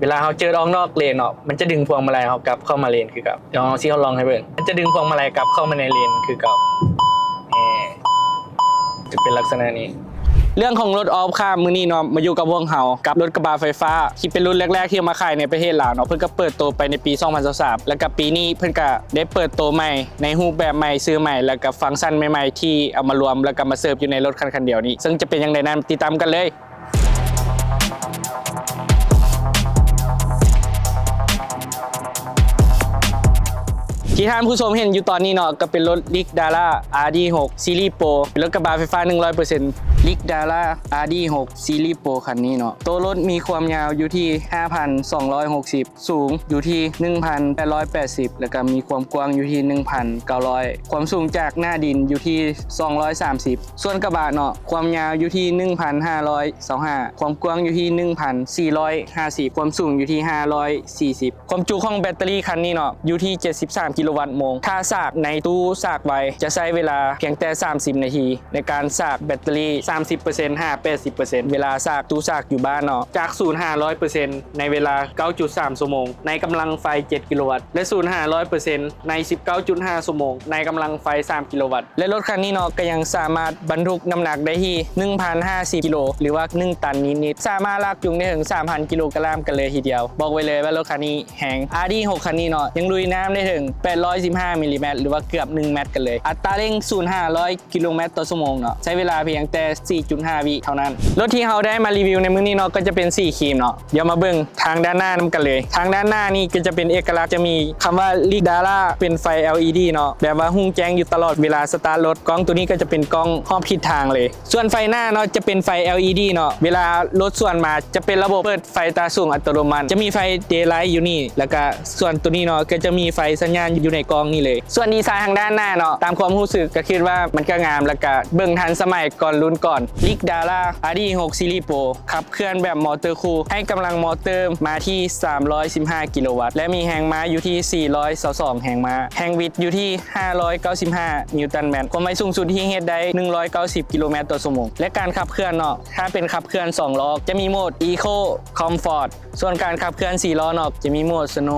ເວລາເຮົາເຈີອອກນອກເລນເນາະ ມັນຈະດຶງພວງມາໄລເຮົາກັບເຂົ້າມາເລນຄືເກົ່າ. ດຽວເຮົາຊິທດລອງໃຫ້ເບິ່ງ. ມັນຈະດຶງພວງມາໄລກັບເຂົ້າມາໃນເລນຄືເກົ່າ. ນີ້ ຈະເປັນລັກສະນະນີ້. ເລື່ອງຂອງລົດອອຟຄາບມື້ນີ້ເນາະ ມາຢູ່ກັບພວກເຮົາ ກັບລົດກະບະໄຟຟ້າ ທີ່ເປັນລຸ້ນແລກໆທີ່ເອົາມາຂາຍໃນປະເທດລາວເນາະ. ເພິ່ນກໍເປີດໂຕໄປໃນປີສອງພັນຊາວສາມ ແລ້ວກໍປີນີ້ເພິ່ນກໍໄດ້ເປີດໂຕໃໝ່ ໃນຮູບແບບໃໝ່ ຊື່ໃໝ່ ແລ້ວກໍຟັງຊັນໃໝ່ໆ ທີ່ເອົາມາລວມ ແລ້ວກໍມາເສີບຢູ່ໃນລົດຄັນຄັນດຽວນີ້. ເຊິ່ງຈະເປັນຢ່າງໃດນັ້ນ ຕິດຕາມກັນເລີຍ. ທີ່ທ່ານຜູ້ຊົມເຫັນຢູ່ຕອນນີ້ເນາະ ກໍເປັນລົດລິກດາຣາ ອາຣ໌ດີຫົກ ຊີຣີໂປຣ ເປັນລົດກະບະໄຟຟ້າໜຶ່ງຮ້ອຍເປີເຊັນ ລິກດາຣາ ອາຣ໌ດີຫົກ ຊີຣີໂປຣ ຄັນນີ້ເນາະ. ໂຕລົດມີຄວາມຍາວຢູ່ທີ່ຫ້າພັນສອງຮ້ອຍຫົກສິບ ສູງຢູ່ທີ່ໜຶ່ງພັນແປດຮ້ອຍແປດສິບ ແລ້ວກໍມີຄວາມກວ້າງຢູ່ທີ່ໜຶ່ງພັນເກົ້າຮ້ອຍ ຄວາມສູງຈາກໜ້າດິນຢູ່ທີ່ສອງຮ້ອຍສາມສິບ. ສ່ວນກະບະເນາະ ຄວາມຍາວຢູ່ທີ່ໜຶ່ງພັນຫ້າຮ້ອຍຊາວຫ້າ ຄວາມກວ້າງຢູ່ທີ່ໜຶ່ງພັນສີ່ຮ້ອຍຫ້າສິບ ຄວາມສູງຢູ່ທີ່ຫ້າຮ້ອຍສີ່ສິບ. ຄວາມຈຸຂອງແບັດເຕີຣີຄັນນີ້ເນາະ ຢູ່ທີ່ເຈັດສິບສາມກິໂລວັດໂມງ. ຖ້າຊາກໃນຕູ້ຊາກໄວ ຈະໃຊ້ເວລາພຽງແຕ່ສາມສິບນາທີ ໃນການຊາກແບັດເຕີຣີສາມສິບເປີເຊັນຫາແປດສິບເປີເຊັນ ເວລາຊາກຕູ້ຊາກຢູ່ບ້ານເນາະ ຈາກສູນຫາຮ້ອຍເປີເຊັນໃນເວລາເກົ້າຈຸດສາມຊົ່ວໂມງ ໃນກຳລັງໄຟເຈັດກິໂລວັດ ແລະ ສູນຫາຮ້ອຍເປີເຊັນໃນສິບເກົ້າຈຸດຫ້າຊົ່ວໂມງ ໃນກຳລັງໄຟສາມກິໂລວັດ. ແລະ ລົດຄັນນີ້ເນາະ ກໍຍັງສາມາດບັນທຸກນ້ຳໜັກໄດ້ທີ່ໜຶ່ງພັນຫ້າສິບກິໂລ ຫຼືວ່າໜຶ່ງຕັນນິດໆ ສາມາດລາກຈູງໄດ້ເຖິງສາມພັນກິໂລກຣາມກັນເລີຍທີດຽວ. ບອກໄວ້ເລີຍວ່າລົດຄັນນີ້ ແຮງ ອາຣ໌ດີຫົກ ຄັນນີ້ເນາະ ຍັງລຸຍນ້ຳໄດ້ເຖິງແປດຮ້ອຍສິບຫ້າມິລລີແມັດ ຫຼືວ່າເກືອບໜຶ່ງແມັດກັນເລີຍ. ອັດຕາເລັ່ງສູນຫາຮ້ອຍກິໂລແມັດຕໍ່ຊົ່ວໂມງເນາະ ໃຊ້ເວລາພຽງແຕ່ສີ່ຈຸດຫ້າວິເທົ່ານັ້ນ. ລົດທີ່ເຮົາໄດ້ມາຣີວິວໃນມື້ນີ້ເນາະ ກໍຈະເປັນສີຄຣີມເນາະ. ດຽວມາເບິ່ງທາງດ້ານໜ້ານຳກັນເລີຍ. ທາງດ້ານໜ້ານີ້ກໍຈະເປັນເອກະລັກ ຈະມີຄຳວ່າລິກດາຣາ ເປັນໄຟແອລອີດີເນາະ ແບບວ່າຮຸ່ງແຈ້ງຢູ່ຕະຫຼອດເວລາສະຕາດລົດ. ກ້ອງໂຕນີ້ກໍຈະເປັນກ້ອງຮອບທິດທາງເລີຍ. ສ່ວນໄຟໜ້າເນາະ ຈະເປັນໄຟແອລອີດີເນາະ ເວລາລົດສວນມາ ຈະເປັນລະບົບເປີດໄຟຕາສູງອັດຕະໂນມັດ ຈະມີໄຟເດໄລຢູ່ນີ້ ແລ້ວກະສ່ວນໂຕນີ້ເນາະ ກໍຈະມີໄຟສັນຍານຢູ່ໃນກ້ອງນີ້ເລີຍ. ສ່ວນດີໄຊທາງດ້ານໜ້າເນາະ ຕາມຄວາມຮູ້ສຶກກໍຄິດວ່າມັນກໍງາມ ແລ້ວກະເບິ່ງທັນສະໄໝກ່ອນລຸ້ນກ່ອນ. ລິກດາຣາ ອາຣ໌ດີຫົກ ຊີຣີໂປຣ ຂັບເຄື່ອນແບບມໍເຕີຄູ່ ໃຫ້ກຳລັງມໍເຕີມາທີ່ສາມຮ້ອຍສິບຫ້າກິໂລວັດ ແລະ ມີແຮງມ້າຢູ່ທີ່ສີ່ຮ້ອຍຊາວສອງແຮງມ້າ ແຮງບິດຢູ່ທີ່ຫ້າຮ້ອຍເກົ້າສິບຫ້ານິວຕັນແມັດ ຄວາມໄວສູງສຸດທີ່ເຮັດໄດ້ໜຶ່ງຮ້ອຍເກົ້າສິບກິໂລແມັດຕໍ່ຊົ່ວໂມງ. ແລະ ການຂັບເຄື່ອນເນາະ ຖ້າເປັນຂັບເຄື່ອນສອງລໍ້ ຈະມີໂໝດອີໂຄ ຄອມຟອດ ສ່ວນການຂັບເຄື່ອນສີ່ລໍ້ເນາະ ຈະມີໂໝດສະໂນ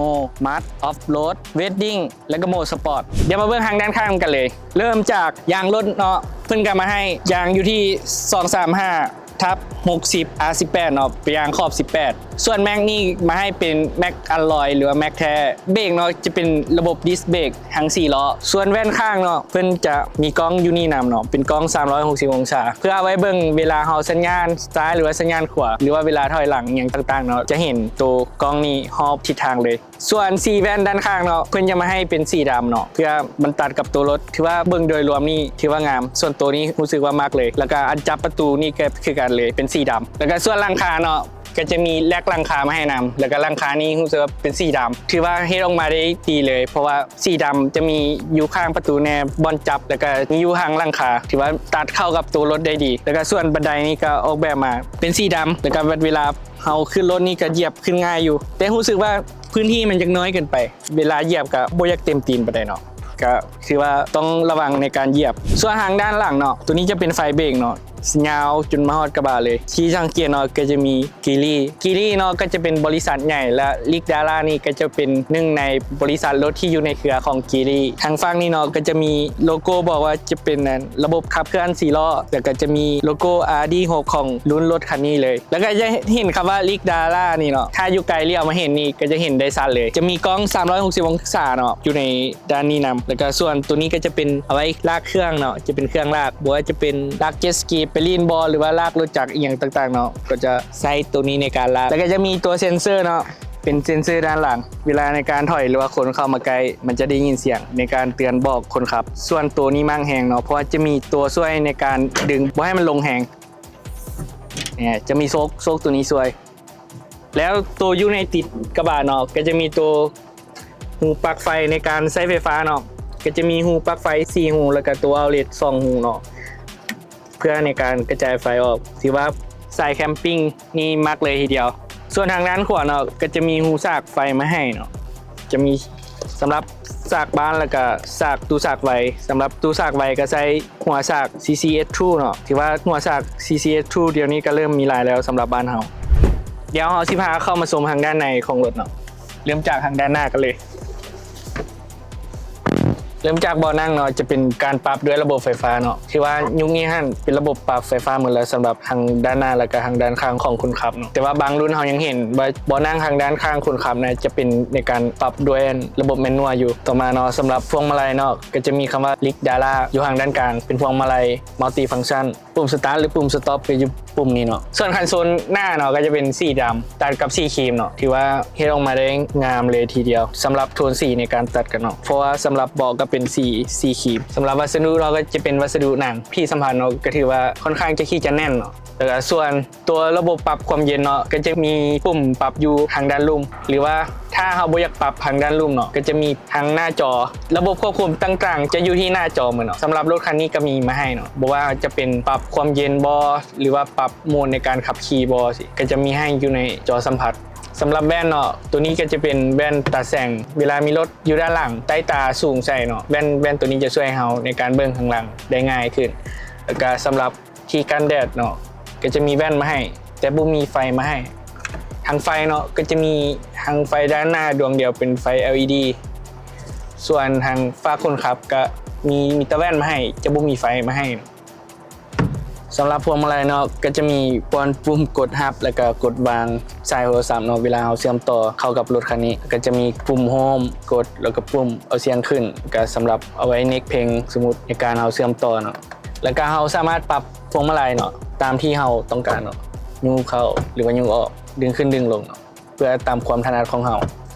ມັດ ອອຟໂຣດ ເວດດິ້ງ ແລະ ກໍໂໝດສະປອດ. ດຽວມາເບິ່ງທາງດ້ານຂ້າງກັນເລີຍ. ເລີ່ມຈາກຢາງລົດເນາະ ເພິ່ນກໍມາໃຫ້ຢາງຢູ່ທີ່ສອງສາມຫ້າທັບຫົກສິບ ອາຣ໌ສິບແປດເນາະ ເປັນຢາງຂອບສິບແປດ. ສ່ວນແມັກນີ້ມາໃຫ້ເປັນແມັກອາລອຍ ຫຼືວ່າແມັກແທ້. ເບຣກເນາະ ຈະເປັນລະບົບດິສເບຣກທັງສີ່ລໍ້. ສ່ວນແວ່ນຂ້າງເນາະ ເພິ່ນຈະມີກ້ອງຢູ່ນີ້ນຳເນາະ ເປັນກ້ອງສາມຮ້ອຍຫົກສິບອົງສາ ເພື່ອເອົາໄວ້ເບິ່ງເວລາເຮົາສັນຍານຊ້າຍ ຫຼືວ່າສັນຍານຂວາ ຫຼືວ່າເວລາຖອຍຫຼັງອີ່ຫຍັງຕ່າງໆເນາະ ຈະເຫັນໂຕກ້ອງນີ້ຮອບທິດທາງເລີຍ. ສ່ວນສີແວ່ນດ້ານຂ້າງເນາະ ເພິ່ນຈະມາໃຫ້ເປັນສີດຳເນາະ ເພື່ອມັນຕັດກັບໂຕລົດ. ຖືວ່າເບິ່ງໂດຍລວມນີ້ຖືວ່າງາມ ສ່ວນໂຕນີ້ຮູ້ສຶກວ່າມັກເລີຍ. ແລ້ວກະອັນຈັບປະຕູນີ້ກໍຄືກັນເລີຍ ເປັນສີດຳ. ແລ້ວກະສ່ວນຫຼັງຄາເນາະ ກໍຈະມີແລັກຫຼັງຄາມາໃຫ້ນຳ ແລ້ວກະຫຼັງຄານີ້ຮູ້ສຶກວ່າເປັນສີດຳ ຖືວ່າເຮັດອອກມາໄດ້ດີເລີຍ ເພາະວ່າສີດຳຈະມີຢູ່ຂ້າງປະຕູແນ່ ບ່ອນຈັບ ແລ້ວກະມີຢູ່ຂ້າງຫຼັງຄາ ຖືວ່າຕັດເຂົ້າກັບໂຕລົດໄດ້ດີ. ແລ້ວກະສ່ວນບັນໄດນີ້ກໍອອກແບບມາເປັນສີດຳ ແລ້ວກະເວລາ ເຮົາຂຶ້ນລົດນີ້ກໍຢຽບຂຶ້ນງ່າຍຢູ່ ແຕ່ຮູ້ສຶກວ່າພື້ນທີ່ມັນຍັງນ້ອຍເກີນໄປ ເວລາຢຽບກໍບໍ່ຢາກເຕັມຕີນປານໃດເນາະ ກໍຖືວ່າຕ້ອງລະວັງໃນການຢຽບ. ສ່ວນທາງດ້ານຫຼັງເນາະ ໂຕນີ້ຈະເປັນໄຟເບຣກເນາະ ຍາວຈົນມາຮອດກະບະເລີຍ. ທີ່ສັງເກດເນາະ ກໍຈະມີກີລີ ກີລີເນາະ ກໍຈະເປັນບໍລິສັດໃຫຍ່ ແລະ ລິກດາຣານີ້ກໍຈະເປັນໜຶ່ງໃນບໍລິສັດລົດທີ່ຢູ່ໃນເຄືອຂອງກີລີ. ທາງຝັ່ງນີ້ເນາະ ກໍຈະມີໂລໂກ້ບອກວ່າຈະເປັນ ລະບົບຂັບເຄື່ອນສີ່ລໍ້ ແລ້ວກໍຈະມີໂລໂກ້ ອາຣ໌ດີຫົກ ຂອງລຸ້ນລົດຄັນນີ້ເລີຍ. ແລ້ວກໍຈະເຫັນຄຳວ່າລິກດາຣານີ້ເນາະ ຖ້າຢູ່ໄກຫຼຽວມາເຫັນນີ້ກໍຈະເຫັນໄດ້ຊັດເລີຍ. ຈະມີກ້ອງສາມຮ້ອຍຫົກສິບອົງສາເນາະ ຢູ່ໃນດ້ານນີ້ນຳ. ແລ້ວກໍສ່ວນໂຕນີ້ກໍຈະເປັນເອົາໄວ້ລາກເຄື່ອງເນາະ ຈະເປັນເຄື່ອງລາກ ບໍ່ວ່າຈະເປັນລາກເຈັດສະກີ ໄປຫຼິ້ນບໍ່ ຫຼືວ່າລາກລົດຈັກອີ່ຫຍັງຕ່າງໆເນາະ ກໍຈະໃຊ້ໂຕນີ້ໃນການລາກ. ແລ້ວກໍຈະມີຕົວເຊັນເຊີເນາະ ເປັນເຊັນເຊີດ້ານຫຼັງ ເວລາໃນການຖອຍ ຫຼືວ່າຄົນເຂົ້າມາໃກ້ ມັນຈະໄດ້ຍິນສຽງໃນການເຕືອນບອກຄົນຂັບ. ສ່ວນໂຕນີ້ມັກແຮງເນາະ ເພາະວ່າຈະມີຕົວຊ່ວຍໃນການດຶງບໍ່ໃຫ້ມັນລົງແຮງ. ນີ້ຈະມີໂຊກ ໂຊກໂຕນີ້ຊ່ວຍ. ແລ້ວໂຕຢູ່ໃນຕິດກະບະເນາະ ກໍຈະມີໂຕຮູປັລັກໄຟໃນການໃຊ້ໄຟຟ້າເນາະ ກໍຈະມີຮູປັລັກໄຟສີ່ຮູ ແລ້ວກໍຕົວເອົາເລັດສອງຮູເນາະ ເພື່ອໃນການກະຈາຍໄຟອອກ. ຖືວ່າສາຍແຄມປິງນີ້ມັກເລີຍທີດຽວ. ສ່ວນທາງດ້ານຂວາເນາະ ກໍຈະມີຮູສາກໄຟມາໃຫ້ເນາະ ຈະມີສຳລັບສາກບ້ານ ແລ້ວກະສາກຕູ້ສາກໄວ. ສຳລັບຕູ້ສາກໄວກໍໃຊ້ຫົວສາກ ຊີຊີເອັສທູ ເນາະ ຖືວ່າຫົວສາກ ຊີຊີເອັສທູ ດຽວນີ້ກໍເລີ່ມມີຫຼາຍແລ້ວສຳລັບບ້ານເຮົາ. ດຽວເຮົາຊິພາເຂົ້າມາຊົມທາງດ້ານໃນຂອງລົດເນາະ. ເລີ່ມຈາກທາງດ້ານໜ້າກັນເລີຍ. ເລີ່ມຈາກເບາະນັ່ງເນາະ ຈະເປັນການປັບດ້ວຍລະບົບໄຟຟ້າເນາະ ທີ່ວ່າຍຸກນີ້ຫັ້ນເປັນລະບົບປັບໄຟຟ້າໝົດແລ້ວ ສຳລັບທາງດ້ານໜ້າ ແລ້ວກະທາງດ້ານຂ້າງຂອງຄົນຂັບເນາະ. ແຕ່ວ່າບາງລຸ້ນເຮົາຍັງເຫັນວ່າເບາະນັ່ງທາງດ້ານຂ້າງຄົນຂັບນະ ຈະເປັນໃນການປັບດ້ວຍລະບົບແມນນວລຢູ່. ຕໍ່ມາເນາະ ສຳລັບພວງມາໄລເນາະ ກໍຈະມີຄຳວ່າ Lick Dara ຢູ່ທາງດ້ານກາງ ເປັນພວງມາໄລ Multifunction ປຸ່ມ Start ຫຼື ປຸ່ມ Stop ກໍຢູ່ປຸ່ມນີ້ເນາະ. ສ່ວນຄັນໂຊນໜ້າເນາະ ກໍຈະເປັນສີດຳ ຕັດກັບສີຄຣີມເນາະ ຖືວ່າເຮັດອອກມາໄດ້ງາມເລີຍທີດຽວ ສຳລັບໂທນສີໃນການຕັດກັນເນາະ ເພາະວ່າສຳລັບເບາະກໍເປັນສີ ສີຄຣີມ. ສຳລັບວັດສະດຸເນາະ ກໍຈະເປັນວັດສະດຸໜັງ ທີ່ສຳຜັດເນາະ ກໍຖືວ່າຄ່ອນຂ້າງຈະ ຂີ້ຈະແໜ້ນເນາະ. ແລ້ວກໍສ່ວນຕົວລະບົບປັບຄວາມເຢັນເນາະ ກໍຈະມີປຸ່ມປັບຢູ່ທາງດ້ານລຸ່ມ ຫຼືວ່າຖ້າເຮົາບໍ່ຢາກປັບທາງດ້ານລຸ່ມເນາະ ກໍຈະມີທາງໜ້າຈໍ. ລະບົບຄວບຄຸມຕ່າງໆ ຈະຢູ່ທີ່ໜ້າຈໍໝົດເນາະ. ສຳລັບລົດຄັນນີ້ກໍມີມາໃຫ້ເນາະ ບໍ່ວ່າຈະເປັນປັບຄວາມເຢັນບໍ ຫຼືວ່າປັບໂໝດໃນການຂັບຂີ່ບໍ ຊິ ກໍຈະມີໃຫ້ຢູ່ໃນຈໍສຳຜັດ. ສຳລັບແວ່ນເນາະ ໂຕນີ້ກໍຈະເປັນແວ່ນຕາແສງ ເວລາມີລົດຢູ່ດ້ານຫຼັງ ໃຕ້ຕາສູງໃສ່ເນາະ ແວ່ນ ແວ່ນໂຕນີ້ຈະຊ່ວຍເຮົາໃນການເບິ່ງຂ້າງຫຼັງໄດ້ງ່າຍຂຶ້ນ. ແລ້ວກໍສຳລັບທີ່ກັນແດດເນາະ ກໍຈະມີແວ່ນມາໃຫ້ ແຕ່ບໍ່ມີໄຟມາໃຫ້. ທາງໄຟເນາະ ກໍຈະມີທາງໄຟດ້ານໜ້າດວງດຽວເປັນໄຟ ແອລອີດີ ສ່ວນທາງຝາກຄົນຂັບກໍມີ ມີແຕ່ແວ່ນມາໃຫ້ ຈະບໍ່ມີໄຟມາໃຫ້. ສຳລັບພວງມາໄລເນາະ ກໍຈະມີປ່ອນປຸ່ມກົດຮັບ ແລ້ວກໍກົດວາງສາຍໂທລະສັບເນາະ ເວລາເຮົາເຊື່ອມຕໍ່ເຂົ້າກັບລົດຄັນນີ້ ກໍຈະມີປຸ່ມໂຮມກົດ ແລ້ວກໍປຸ່ມເອົາສຽງຂຶ້ນ ກໍສຳລັບເອົາໄວ້ເນັກເພງ ສົມມຸດໃນການເຮົາເຊື່ອມຕໍ່ເນາະ. ແລ້ວກໍເຮົາສາມາດປັບພວງມາໄລເນາະ ຕາມທີ່ເຮົາຕ້ອງການເນາະ ຍູ້ເຂົ້າ ຫຼືວ່າຍູ້ອອກ ດຶງຂຶ້ນດຶງລົງເນາະ ເພື່ອຕາມຄວາມຖະໜັດຂອງເຮົາ.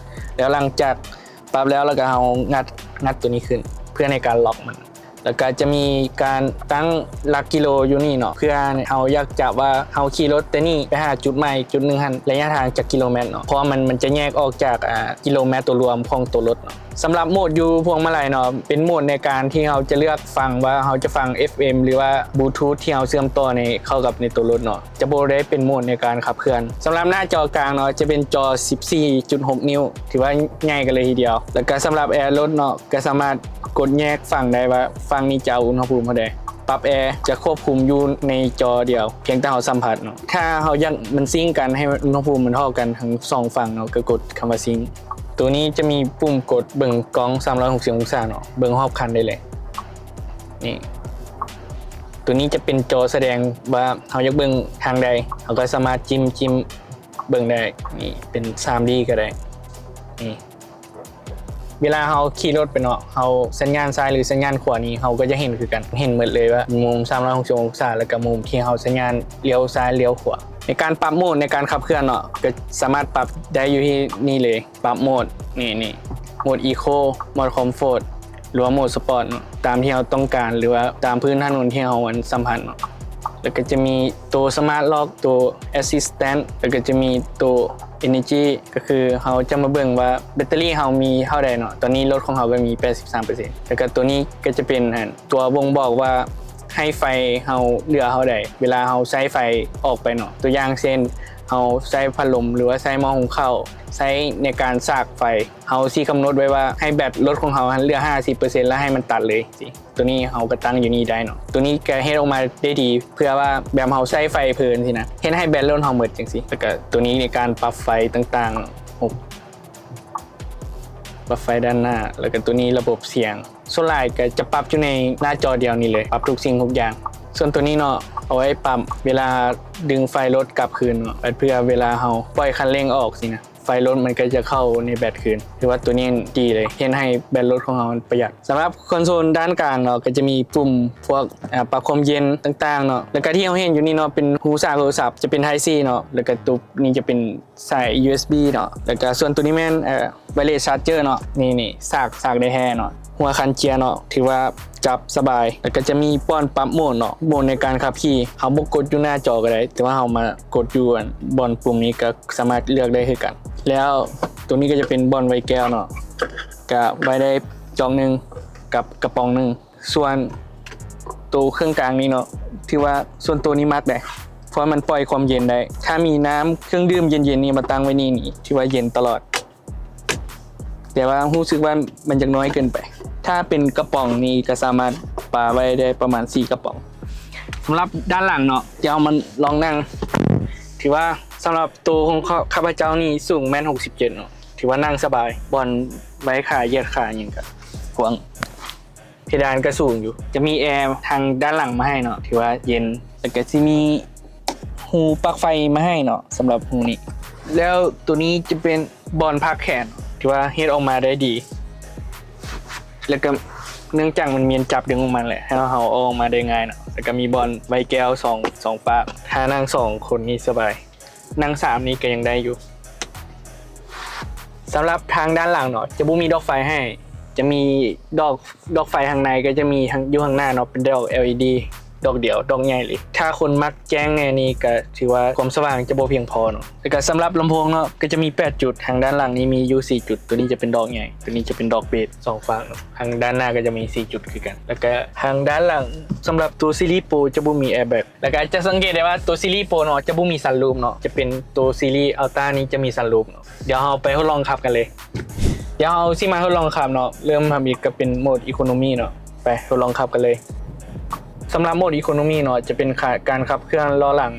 ແລ້ວຫຼັງຈາກປັບແລ້ວ ແລ້ວກໍເຮົາງັດ ງັດໂຕນີ້ຂຶ້ນ ເພື່ອໃນການລັອກມັນ. ແລ້ວກໍຈະມີການຕັ້ງຫຼັກກິໂລຢູ່ນີ້ເນາະ ເພື່ອເຮົາຢາກຈັບວ່າເຮົາຂີ່ລົດແຕ່ນີ້ໄປຫາຈຸດໝາຍຈຸດໜຶ່ງຫັ້ນ ໄລຍະທາງຈັກກິໂລແມັດເນາະ ເພາະວ່າມັນ ມັນຈະແຍກອອກຈາກ ອ່າ ກິໂລແມັດໂຕລວມຂອງໂຕລົດເນາະ. ສຳລັບໂໝດຢູ່ພວງມາໄລເນາະ ເປັນໂໝດໃນການທີ່ເຮົາຈະເລືອກຟັງວ່າເຮົາຈະຟັງ ເອັຟເອັມ ຫຼືວ່າ Bluetooth ທີ່ເຮົາເຊື່ອມຕໍ່ໃນ ເຂົ້າກັບໃນໂຕລົດເນາະ ຈະບໍ່ໄດ້ເປັນໂໝດໃນການຂັບເຄື່ອນ. ສຳລັບໜ້າຈໍກາງເນາະ ຈະເປັນຈໍສິບສີ່ຈຸດຫົກນິ້ວ ຖືວ່າໃຫຍ່ກັນເລີຍທີດຽວ. ແລ້ວກໍສຳລັບແອລົດເນາະ ກໍສາມາດກົດແຍກຝັ່ງໄດ້ວ່າຝັ່ງນີ້ຈະເອົາອຸນຫະພູມເທົ່າໃດ. ປັບແອຈະຄວບຄຸມຢູ່ໃນຈໍດຽວ ພຽງແຕ່ເຮົາສຳຜັດເນາະ. ຖ້າເຮົາຢາກມັນຊິງກັນໃຫ້ອຸນຫະພູມມັນເທົ່າກັນທັງສອງຝັ່ງເນາະ ກໍກົດຄຳວ່າຊິງ. ໂຕນີ້ຈະມີປຸ່ມກົດເບິ່ງກ້ອງສາມຮ້ອຍຫົກສິບອົງສາເນາະ ເບິ່ງຮອບຄັນໄດ້ເລີຍ. ນີ້ ໂຕນີ້ຈະເປັນຈໍສະແດງວ່າເຮົາຢາກເບິ່ງທາງໃດ ເຮົາກໍສາມາດຈິ້ມ ຈິ້ມເບິ່ງໄດ້. ນີ້ເປັນສາມດີກໍໄດ້. ນີ້ ເວລາເຮົາຂີ່ລົດໄປເນາະ ເຮົາສັນຍານຊ້າຍ ຫຼື ສັນຍານຂວານີ້ ເຮົາກໍຈະເຫັນຄືກັນ ເຫັນໝົດເລີຍວ່າມຸມສາມຮ້ອຍຫົກສິບອົງສາ ແລ້ວກໍມຸມທີ່ເຮົາສັນຍານລ້ຽວຊ້າຍລ້ຽວຂວາ. ໃນການປັບໂໝດໃນການຂັບເຄື່ອນເນາະ ກໍສາມາດປັບໄດ້ຢູ່ທີ່ນີ້ເລີຍ. ປັບໂໝດ ນີ້ ນີ້ ໂໝດອີໂຄ ໂໝດຄອມໂຟດ ຫຼືວ່າໂໝດສະປອດເນາະ ຕາມທີ່ເຮົາຕ້ອງການ ຫຼືວ່າຕາມພື້ນຖະໜົນທີ່ເຮົາ ອັນ ສຳຜັດເນາະ. ແລ້ວກໍຈະມີໂຕສະມາດລັອກ ໂຕແອັດຊິສແຕັນ ແລ້ວກໍຈະມີໂຕເອເນີຈີ ກໍຄືເຮົາຈະມາເບິ່ງວ່າແບັດເຕີຣີເຮົາມີເທົ່າໃດເນາະ. ຕອນນີ້ລົດຂອງເຮົາກໍມີແປດສິບສາມເປີເຊັນ ແລ້ວກໍໂຕນີ້ກໍຈະເປັນ ອັນ ຕົວບົ່ງບອກວ່າໃຫ້ໄຟເຮົາເຫຼືອເທົ່າໃດ ເວລາເຮົາໃຊ້ໄຟອອກໄປເນາະ. ຕົວຢ່າງເຊັ່ນ ເຮົາໃຊ້ພັດລົມ ຫຼືວ່າໃຊ້ໝໍ້ຫຸງເຂົ້າ ໃຊ້ໃນການສາກໄຟ ເຮົາຊິກຳນົດໄວ້ວ່າໃຫ້ແບັດລົດຂອງເຮົາຫັ້ນເຫຼືອຫ້າສິບເປີເຊັນ ແລ້ວໃຫ້ມັນຕັດເລີຍ. ໂຕນີ້ເຮົາກໍຕັ້ງຢູ່ນີ້ໄດ້ເນາະ. ໂຕນີ້ກໍເຮັດອອກມາໄດ້ດີ ເພື່ອວ່າແບບເຮົາໃຊ້ໄຟເພີນຊີ້ນະ ເຮັດໃຫ້ແບັດລົດເຮົາໝົດຈັ່ງຊີ້. ແລ້ວກໍໂຕນີ້ໃນການປັບໄຟຕ່າງໆ ປັບໄຟດ້ານໜ້າ ແລ້ວກໍໂຕນີ້ລະບົບສຽງ. ສ່ວນຫຼາຍກໍຈະປັບຢູ່ໃນໜ້າຈໍດຽວນີ້ເລີຍ ປັບທຸກສິ່ງທຸກຢ່າງ. ສ່ວນໂຕນີ້ເນາະ ເອົາໄວ້ປັບເວລາດຶງໄຟລົດກັບຄືນເນາະ ເພື່ອເວລາເຮົາປ່ອຍຄັນເລັ່ງອອກຊີ້ນະ ໄຟລົດມັນກໍຈະເຂົ້າໃນແບັດຄືນ. ຖືວ່າໂຕນີ້ດີເລີຍ ເຮັດໃຫ້ແບັດລົດຂອງເຮົາມັນປະຢັດ. ສຳລັບຄອນໂຊນດ້ານກາງເນາະ ກໍຈະມີປຸ່ມພວກ ອາ ປັບຄວາມເຢັນຕ່າງໆເນາະ. ແລ້ວກໍທີ່ເຮົາເຫັນຢູ່ນີ້ເນາະ ເປັນຮູສາກໂທລະສັບ ຈະເປັນ Type C ເນາະ ແລ້ວກໍຕົວນີ້ຈະເປັນ ສາຍ ຢູເອັສບີ ເນາະ ແລ້ວກະສ່ວນໂຕນີ້ແມ່ນ ເອີ ໄວເລສຊາດເຈີເນາະ. ນີ້ ນີ້ ສາກ ສາກແທ້ໆເນາະ. ຫົວຄັນເຈຍເນາະ ຖືວ່າຈັບສະບາຍ ແລ້ວກະຈະມີປ່ອນປັບໂໝດເນາະ ໂໝດໃນການຂັບຂີ່ ເຮົາບໍ່ກົດຢູ່ໜ້າຈໍກໍໄດ້ ແຕ່ວ່າເຮົາມາກົດຢູ່ ອັນ ບ່ອນປຸ່ມນີ້ກໍສາມາດເລືອກໄດ້ຄືກັນ. ແລ້ວໂຕນີ້ກໍຈະເປັນບ່ອນໄວ້ແກ້ວເນາະ ກະໄວ້ໄດ້ຈອກໜຶ່ງກັບກະປ໋ອງໜຶ່ງ. ສ່ວນໂຕເຄື່ອງກາງນີ້ເນາະ ຖືວ່າສ່ວນໂຕນີ້ມັກເດ້ ເພາະວ່າມັນປ່ອຍຄວາມເຢັນໄດ້. ຖ້າມີນ້ຳເຄື່ອງດື່ມເຢັນໆນີ້ມາຕັ້ງໄວ້ນີ້ນີ້ ຖືວ່າເຢັນຕະຫຼອດ ແຕ່ວ່າຮູ້ສຶກວ່າມັນຍັງນ້ອຍເກີນໄປ. ຖ້າເປັນກະປ໋ອງນີ້ກໍສາມາດປາໄວ້ໄດ້ປະມານສີ່ກະປ໋ອງ. ສຳລັບດ້ານຫຼັງເນາະ ທີ່ເຮົາມາລອງນັ່ງ ຖືວ່າ ສຳລັບໂຕຂອງຂ້າພະເຈົ້ານີ້ສູງແມ່ນຫົກສິບເຈັດເນາະ ຖືວ່ານັ່ງສະບາຍ ບ່ອນໄວ້ຂາ ຢຽດຂາຫຍັງກະກວ້າງ ເພດານກະສູງຢູ່ ຈະມີແອທາງດ້ານຫຼັງມາໃຫ້ເນາະ ຖືວ່າເຢັນ ແລ້ວກະຊິມີຮູປັກໄຟມາໃຫ້ເນາະ ສຳລັບຮູນີ້ ແລ້ວໂຕນີ້ຈະເປັນບ່ອນພັກແຂນ ຖືວ່າເຮັດອອກມາໄດ້ດີ ແລ້ວກະເນື່ອງຈາກມັນມີອັນຈັບດຶງຂອງມັນແຫຼະ ໃຫ້ເຮົາເອົາອອກມາໄດ້ງ່າຍເນາະ ແລ້ວກະມີບ່ອນໄວ້ແກ້ວສອງ ສອງປາກ ຖ້ານັ່ງສອງຄົນນີ້ສະບາຍ ນັ່ງສາມນີ້ກະຍັງໄດ້ຢູ່. ສຳລັບທາງດ້ານຫຼັງເນາະ ຈະບໍ່ມີດອກໄຟໃຫ້ ຈະມີດອກ ດອກໄຟທາງໃນກະຈະມີທາງ ຢູ່ທາງໜ້າເນາະ ເປັນດອກ ແອລອີດີ ດອກດຽວ ດອກໃຫຍ່ເລີຍ ຖ້າຄົນມັກແຈ້ງແນ່ນີ້ກະຖືວ່າຄວາມສະຫວ່າງຈະບໍ່ພຽງພໍເນາະ ແລ້ວກະສຳລັບລຳໂພງເນາະ ກະຈະມີແປດຈຸດ ທາງດ້ານຫຼັງນີ້ມີຢູ່ສີ່ຈຸດ ໂຕນີ້ຈະເປັນດອກໃຫຍ່ ໂຕນີ້ຈະເປັນດອກເບສ ສອງຟາກເນາະ ທາງດ້ານໜ້າກະຈະມີສີ່ຈຸດຄືກັນ ແລ້ວກະທາງດ້ານຫຼັງ ສຳລັບໂຕຊີຣີໂປຣຈະບໍ່ມີແອແບັກ ແລ້ວກະຈະສັງເກດໄດ້ວ່າໂຕຊີຣີໂປຣເນາະ ຈະບໍ່ມີຊັນຣູຟເນາະ ຈະເປັນໂຕຊີຣີອັລຕານີ້ຈະມີຊັນຣູຟເນາະ ດຽວເຮົາໄປທົດລອງຂັບກັນເລີຍ ດຽວເຮົາຊິມາທົດລອງຂັບເນາະ ເລີ່ມທຳອິດກະເປັນໂໝດອີໂຄໂນມີເນາະ ໄປທົດລອງຂັບກັນເລີຍ ສຳລັບໂໝດອີໂຄໂນມີເນາະ ຈະເປັນ ການຂັບເຄື່ອນລໍ້ຫຼັງ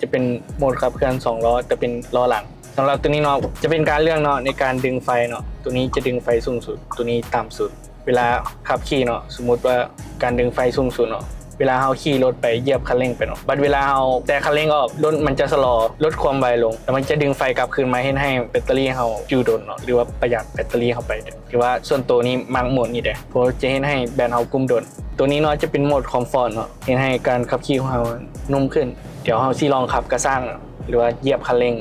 ຈະເປັນໂໝດຂັບເຄື່ອນສອງລໍ້ ແຕ່ເປັນລໍ້ຫຼັງ ສຳລັບໂຕນີ້ເນາະ ຈະເປັນການເລືອກເນາະ ໃນການດຶງໄຟເນາະ ໂຕນີ້ຈະດຶງໄຟສູງສຸດ ໂຕນີ້ຕ່ຳສຸດ ເວລາຂັບຂີ່ເນາະ ສົມມຸດວ່າການດຶງໄຟສູງສຸດເນາະ ເວລາເຮົາຂີ່ລົດໄປ ຢຽບຄັນເລັ່ງໄປເນາະ ບັດເວລາເຮົາແຕະຄັນເລັ່ງອອກ ລົດມັນຈະຊະລໍ ລົດຄວາມໄວລົງ ແລ້ວມັນຈະດຶງໄຟກັບຄືນມາ ເຮັດໃຫ້ແບັດເຕີຣີເຮົາຢູ່ດົນເນາະ ຫຼືວ່າປະຢັດແບັດເຕີຣີເຮົາໄປ ຖືວ່າສ່ວນໂຕນີ້ມັກໂໝດນີ້ເດ້ ເພາະຈະເຮັດໃຫ້ແບັດເຮົາກຸ້ມດົນ ໂຕນີ້ເນາະ ຈະເປັນໂໝດຄອມຟອດເນາະ ເຮັດໃຫ້ການຂັບຂີ່ຂອງເຮົານຸ້ມຂຶ້ນ ດຽວເຮົາຊິລອງຂັບກະຊ່າງເນາະ ຫຼືວ່າຢຽບຄັນເລັ່ງ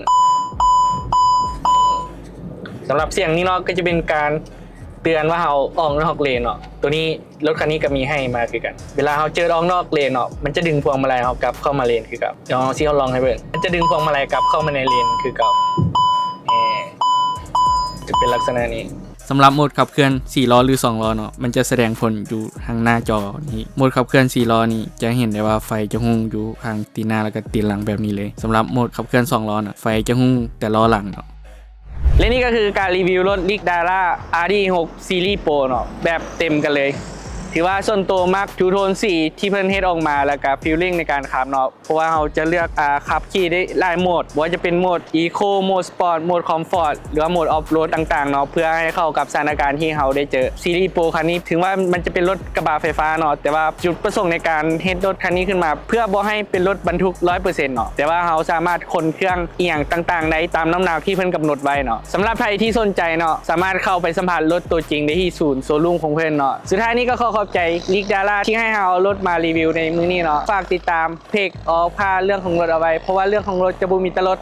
ສຳລັບສຽງນີ້ເນາະ ກະຈະເປັນການເຕືອນວ່າເຮົາອອກນອກເລນເນາະ ໂຕນີ້ລົດຄັນນີ້ກະມີໃຫ້ມາຄືກັນ ເວລາເຮົາເຈີອອກນອກເລນເນາະ ມັນຈະດຶງພວງມາໄລເຮົາກັບເຂົ້າມາເລນຄືເກົ່າ ດຽວເຮົາຊິທົດລອງໃຫ້ເບິ່ງ ມັນຈະດຶງພວງມາໄລກັບເຂົ້າມາໃນເລນຄືເກົ່າ ແນ່ ຈະເປັນລັກສະນະນີ້. ສຳລັບໂໝດຂັບເຄື່ອນສີ່ລໍ້ ຫຼື ສອງລໍ້ເນາະ ມັນຈະສະແດງຜົນຢູ່ທາງໜ້າຈໍນີ້ ໂໝດຂັບເຄື່ອນສີ່ລໍ້ນີ້ ຈະເຫັນໄດ້ວ່າໄຟຈະຮຸ່ງຢູ່ທາງຕີນໜ້າ ແລ້ວກະຕີນຫຼັງແບບນີ້ເລີຍ ສຳລັບໂໝດຂັບເຄື່ອນສອງລໍ້ເນາະ ໄຟຈະຮຸ່ງແຕ່ລໍ້ຫຼັງເນາະ ແລະນີ້ກະຄືການຣີວິວລົດລິກດາຣາ ອາຣ໌ດີຫົກຊີຣີໂປຣເນາະ ແບບເຕັມກັນເລີຍ ຖືວ່າສ່ວນໂຕມັກທູໂທນສີທີ່ເພິ່ນເຮັດອອກມາ ແລ້ວກະຟີລລິ້ງໃນການຂັບເນາະ ເພາະວ່າເຮົາຈະເລືອກ ອາ ຂັບຂີ່ໄດ້ຫຼາຍໂໝດ ບໍ່ວ່າຈະເປັນໂໝດອີໂຄ ໂໝດສະປອດ ໂໝດຄອມຟອດ ຫຼືວ່າໂໝດອອຟໂຣດຕ່າງໆເນາະ ເພື່ອໃຫ້ເຂົ້າກັບສະຖານະການທີ່ເຮົາໄດ້ເຈີ. ຊີຣີໂປຣຄັນນີ້ ເຖິງວ່າມັນຈະເປັນລົດກະບະໄຟຟ້າເນາະ ແຕ່ວ່າຈຸດປະສົງໃນການເຮັດລົດຄັນນີ້ຂຶ້ນມາ ເພື່ອບໍ່ໃຫ້ເປັນລົດບັນທຸກຮ້ອຍເປີເຊັນເນາະ ແຕ່ວ່າເຮົາສາມາດຂົນເຄື່ອງອີ່ຫຍັງຕ່າງໆໄດ້ຕາມນ້ຳໜັກທີ່ເພິ່ນກຳນົດໄວ້ເນາະ. ສຳລັບໃຜທີ່ສົນໃຈເນາະ ສາມາດເຂົ້າໄປສຳຜັດລົດໂຕຈິງໄດ້ທີ່ສູນໂຊຣູມຂອງເພິ່ນເນາະ. ສຸດທ້າຍນີ້ກະຂໍຂອບໃຈລິກດາຣາທີ່ໃຫ້ເຮົາເອົາລົດມາຣີວິວໃນມື້ນີ້ເນາະ. ຝາກຕິດຕາມ ເພຈອອກພາເລື່ອງຂອງລົດເອົາໄວ້ ເພາະວ່າເລື່ອງຂອງລົດຈະບໍ່ມີແຕ່ລົດ